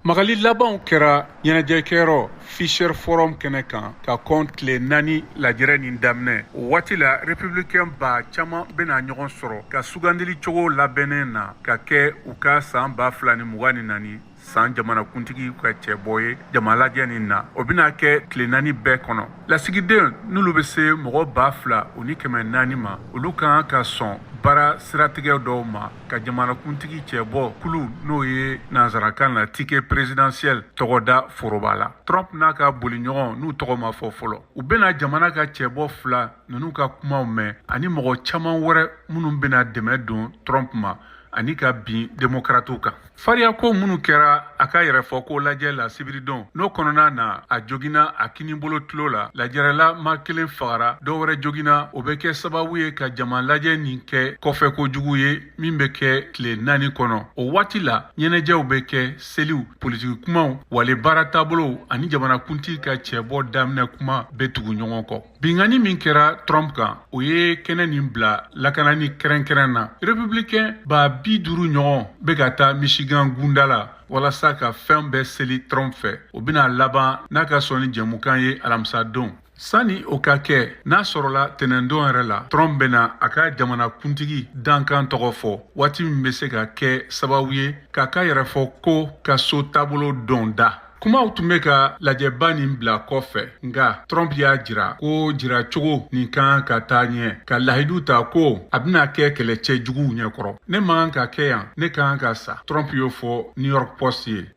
Magali labanw kɛra ɲɛnajɛkɛyɔrɔ Fiserv Forum kɛnɛ kan ka kɔn tile 4 lajɛrɛ nin daminɛ. O waati la, Republicain ba caman bɛna ɲɔgɔn sɔrɔ ka sugandili cogo labɛnnen na ka kɛ u ka san 2024 san jamanakuntigi ka cɛbɔ ye jamalajɛ nin na. O bɛna kɛ tile 4 bɛɛ kɔnɔ. Lasigiden n'olu bɛ se mɔgɔ 2400 ma, olu ka kan ka sɔn baara siratigɛ dɔw ma ka jamanakuntigi cɛbɔ kulu, n'o ye nansarakan na ticket présidentiel, tɔgɔ da foroba la. Trump n'a ka boliɲɔgɔn n'u tɔgɔ ma fɔ fɔlɔ, u bɛna jamana ka cɛbɔ fila ninnu ka kumaw mɛn ani mɔgɔ caman wɛrɛ minnu bɛna dɛmɛ don Trump ma ani ka bin demokratiw kan. Fariyako minnu kɛra a ka yɛrɛfɔ ko lajɛ la sibiridon, n'o kɔnɔna na a jogina a kinibolo tulo la, lajɛrɛla ma kelen fagara, dɔ wɛrɛ jogina, o bɛ kɛ sababu ye ka jama lajɛ nin kɛ kɔfɛ kojugu ye min bɛ kɛ tile 4 kɔnɔ. O waati la, ɲɛnajɛw bɛ kɛ, seliw, politiki kumaw, wale baara taabolow ani jamanakuntigi ka cɛbɔ daminɛ kuma bɛ tugu ɲɔgɔn kɔ. Binkanni min kɛra Trump kan, o ye kɛnɛ nin bila lakanani kɛrɛnkɛrɛn na. Républicain 50,000 ɲɔgɔn bɛ ka taa Michigan gunda la walasa ka fɛn bɛɛ seli Trump fɛ. O bɛna laban n'a ka sɔnni jɛmukan ye alamisa don. Sani o ka kɛ, n'a sɔrɔla tɛnɛndon yɛrɛ la, Trump bɛna a ka jamanakuntigi dankan tɔgɔ fɔ, waati min bɛ se ka kɛ sababu ye k'a ka yɛrɛfɔ ko ka so taabolo dɔn da. Kumaw tun bɛ ka lajɛba nin bila kɔfɛ, nka Trump y'a jira ko jiracogo nin kan ka taa ɲɛ, ka lahidu ta ko a bɛna kɛ kɛlɛcɛ juguw ɲɛkɔrɔ. "Ne man kan ka kɛ yan, ne ka kan ka sa," Trump y'o fɔ New York Post ye.